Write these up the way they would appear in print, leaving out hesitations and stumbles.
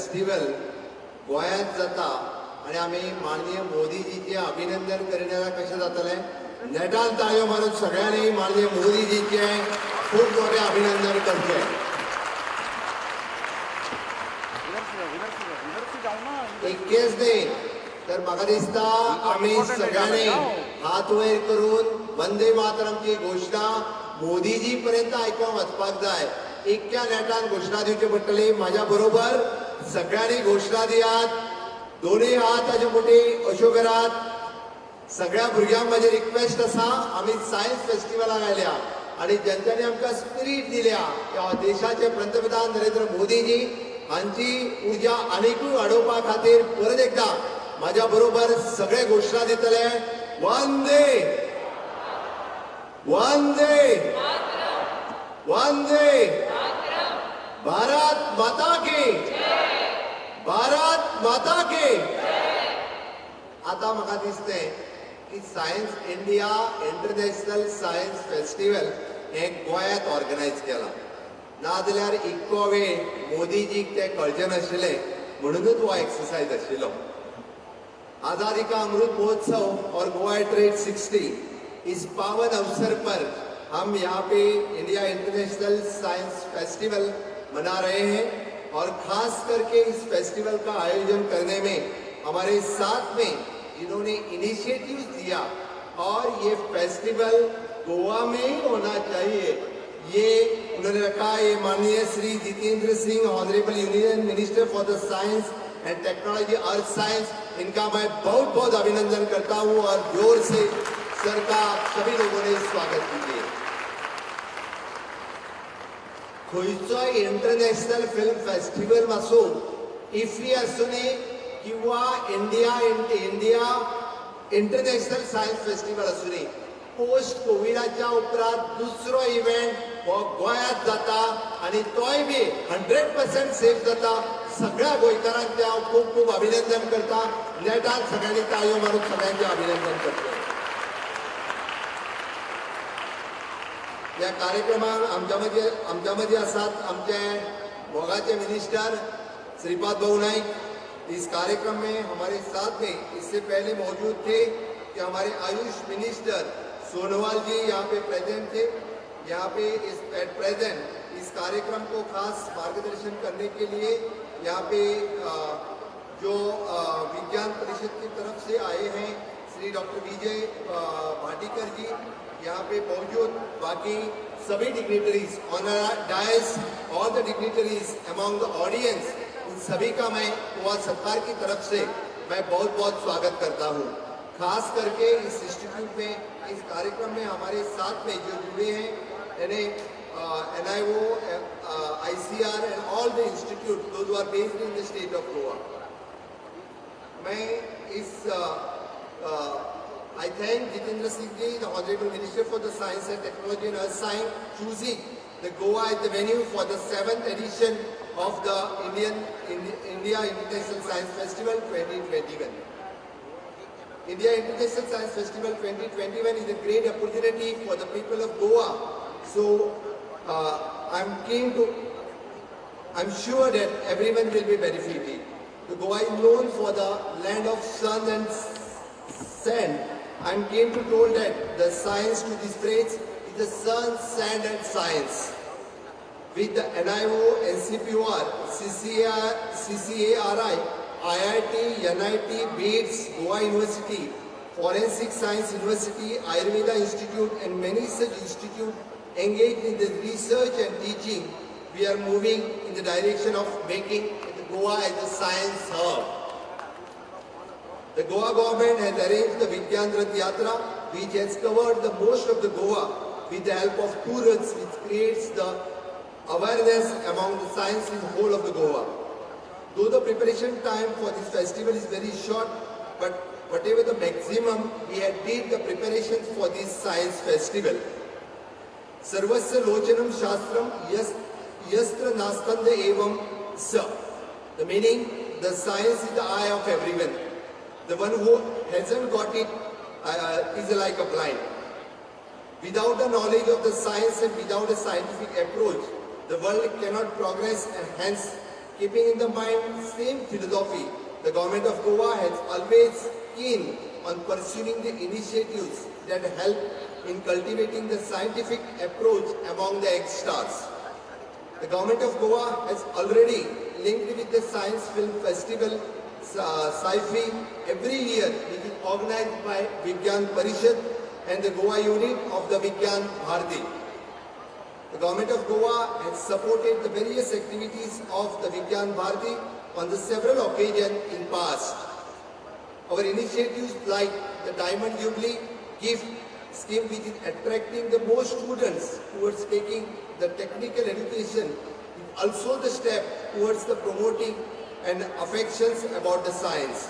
Festival गोंयांत जाता आनी आमी माननीय मोदीजीचें अभिनंदन करिना कशें जातलें? नेटान ताळयो मारून सगळ्यांनी माननीय मोदीजीचें खूब मोठें अभिनंदन करचें. इतकेंच न्ही तर म्हाका दिसता आमी सगळ्यांनी हात वयर करून वंदे मातरमची घोशणा मोदीजी पर्यंत आयकूंक वचपाक जाय. इतक्या नेटान घोशणा दिवची पडटली. म्हाज्या बरोबर सगळ्यांनी घोशणा दियात. दोनूय हात ताचे मुठी अश्यो करात. सगळ्या भुरग्यांक म्हाजी रिक्वेस्ट आसा, आमी सायन्स फेस्टिवलाक आयल्या आनी ज्यांच्यांनी आमकां स्पिरीट दिल्या त्या देशाचे पंतप्रधान नरेंद्र मोदीजी हांची उर्जा आनिकूय वाडोवपा खातीर परत एकदां म्हाज्या बरोबर सगळे घोशणा दितले. वंदे वंदे वंदे भारत माता की, भारत माता की. आता म्हाका दिसतें की science India international science festival हें गोंयांत ऑर्गनायज केलां. नाजाल्यार इतको वेळ मोदीजीक तें कळचें नाशिल्लें, म्हणूनच हो एक्सरसायज आशिल्लो. आजादी का अमृत महोत्सव और गोवा एट रेट 60, इस पावन अवसर पर हम यहाँ pay India international science festival मना रहे हैं और खास करके इस फेस्टिवल का आयोजन करने में हमारे साथ में जिन्होंने इनिशिएटिव दिया और ये फेस्टिवल गोवा में ही होना चाहिए, ये उन्होंने रखा। ये माननीय Shri Jitendra Singh, Honourable Union Minister for the Science and Technology, Earth Science, इनका मैं बहुत बहुत अभिनंदन करता हूं और जोर से सर का सभी लोगों ने स्वागत कीजिए। खंयचोय इंटरनॅशनल फिल्म फेस्टिवल आसूं, इफ्फी आसूं किंवा इंडिया इंटरनॅशनल सायन्स फेस्टिवल आसूं, पोस्ट कोविडाच्या उपरांत दुसरो इव्हेंट हो गोंयांत जाता आनी तोय बी 100% सेफ जाता. सगळ्या गोंयकारांचें हांव खूब खूब अभिनंदन करता. नेटान सगळ्यांनी ताळयो मारून सगळ्यांचें अभिनंदन करता. या कार्यक्रमाक आमच्या मदीं आसात आमचे मोगाचे मिनिस्टर श्रीपाद भाऊ नाईक. इस कार्यक्रम में हमारे साथ में इससे पहले मौजूद थे कि हमारे आयुष मिनिस्टर सोनोवाल जी यहाँ पे प्रेजेंट थे. यहाँ पे इस एट प्रेजेंट इस कार्यक्रम को खास मार्गदर्शन करने के लिए यहाँ पे जो विज्ञान परिषद की तरफ से आए हैं श्री डॉक्टर विजय भाटीकर जी, यहाँ पे मौजूद बाकी सभी dignitaries on dais, all the dignitaries among the audience, in सभी का मैं गोवा सरकार की तरफ से मैं बहुत बहुत स्वागत करता हूँ। खास करके इस इंस्टीट्यूट में इस कार्यक्रम में हमारे साथ में जो जुड़े हैं, यानी NIO, ICAR and all the institute those are based in the state of Goa. मैं इस I thank Jitendra Singh ji, the Honorable Minister for the Science and Technology and Earth Science, choosing the Goa as the venue for the seventh edition of the India International Science Festival 2021. India International Science Festival 2021 is a great opportunity for the people of Goa. So I'm sure that everyone will be benefited. The Goa is known for the land of sun and sand. I'm keen to told that the science to this phrase is the sun, sand and science. With the NIO, NCPOR, CCAR, CCARI, IIT, NIT, BITS, Goa University, Forensic Science University, Ayurveda Institute and many such institutes engaged in the research and teaching, we are moving in the direction of making the Goa as a science hub. The Goa government has arranged the Vigyan Rath Yatra, which has covered the most of the Goa with the help of tourists, which creates the awareness among the science in whole of the Goa. Though the preparation time for this festival is very short, but whatever the maximum we had did the preparations for this science festival. सर्वस्य लोचनम शास्त्रम यस्त्र नास्तंद एवं स. The meaning, the science is the eye of everyone. The one who hasn't got it is like a blind. Without the knowledge of the science and without a scientific approach, the world cannot progress and hence Keeping in the mind same philosophy, the government of Goa has always keen on pursuing the initiatives that help in cultivating the scientific approach among the youngsters. The government of Goa has already linked with the Science Film Festival, SciFY, every year, which is organized by Vigyan Parishad and the Goa unit of the Vigyan Bharati. The government of Goa has supported the various activities of the Vigyan Bharati on the several occasions in past. Our initiatives like the Diamond Jubilee Gift Scheme, which is attracting the most students towards taking the technical education, is also the step towards the promoting and affections about the science.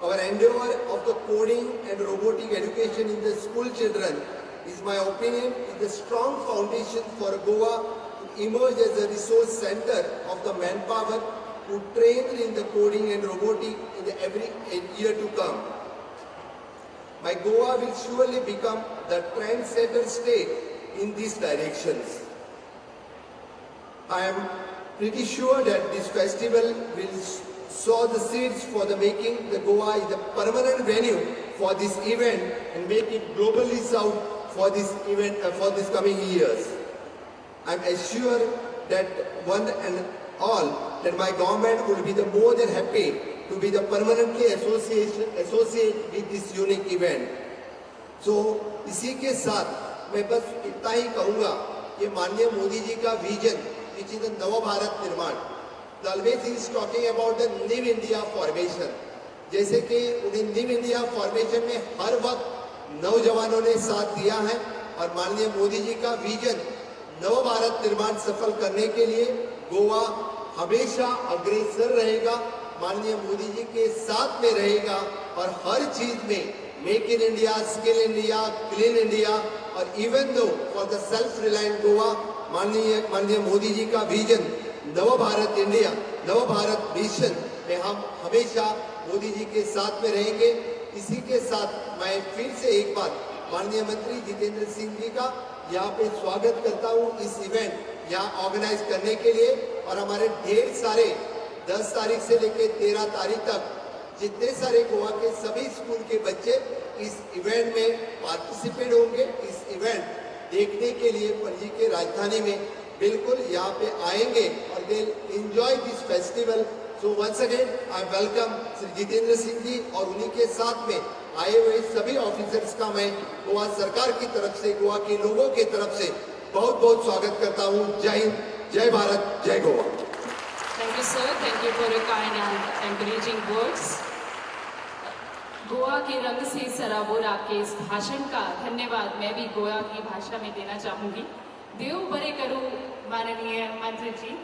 Our endeavor of the coding and robotic education in the school children is my opinion is a strong foundation for Goa to emerge as a resource center of the manpower who trained in the coding and robotic in the every year to come. My Goa will surely become the trendsetter state in these directions. I am pretty sure that this festival will sow the seeds for the making the Goa is a permanent venue for this event and make it globally south for this event for this coming years. I'm assured that one and all that my government will be the more than happy to be the permanently association associate with this unique event. So इसी K साथ मैं बस इतना ही कहूँगा कि माननीय मोदी जी का vision, which is the नव भारत निर्माण, always is talking about the New India formation. जैसे कि उन्हें न्यू इंडिया फॉर्मेशन में हर वक्त नौजवानों ने साथ दिया है और माननीय मोदी जी का विजन नव भारत निर्माण सफल करने के लिए गोवा हमेशा अग्रसर रहेगा, माननीय मोदी जी के साथ में रहेगा और हर चीज में Make in India, Skill India, Clean India Aur even though for the self reliant Goa, माननीय माननीय मोदी जी का विजन नव भारत इंडिया, नव भारत मिशन में हम हमेशा मोदी जी के साथ में रहेंगे। इसी के साथ मैं फिर से एक बार माननीय मंत्री जितेंद्र सिंह जी का यहाँ पे स्वागत करता हूँ इस इवेंट यहाँ ऑर्गेनाइज करने के लिए और हमारे ढेर सारे 10 तारीख से लेके 13 तारीख तक जितने सारे गोवा के सभी स्कूल के बच्चे इस इवेंट में पार्टिसिपेट होंगे, इस इवेंट देखने के लिए पणजी के राजधानी में बिल्कुल यहाँ पे आएंगे और they enjoy this festival. So once again I welcome Shri Jitendra Singh ji और उन्हीं के साथ में आए हुए सभी ऑफिसर्स का मैं गोवा सरकार की तरफ से, गोवा के लोगों के तरफ से बहुत बहुत स्वागत करता हूँ। जय हिंद, जय भारत, जय Goa. Thank you, sir. Thank you for your kind and encouraging words. Goa K रंग से सराबोर आपके इस भाषण का धन्यवाद मैं भी गोवा की भाषा में देना चाहूंगी। देव बरें करूं, माननीय मंत्री जी।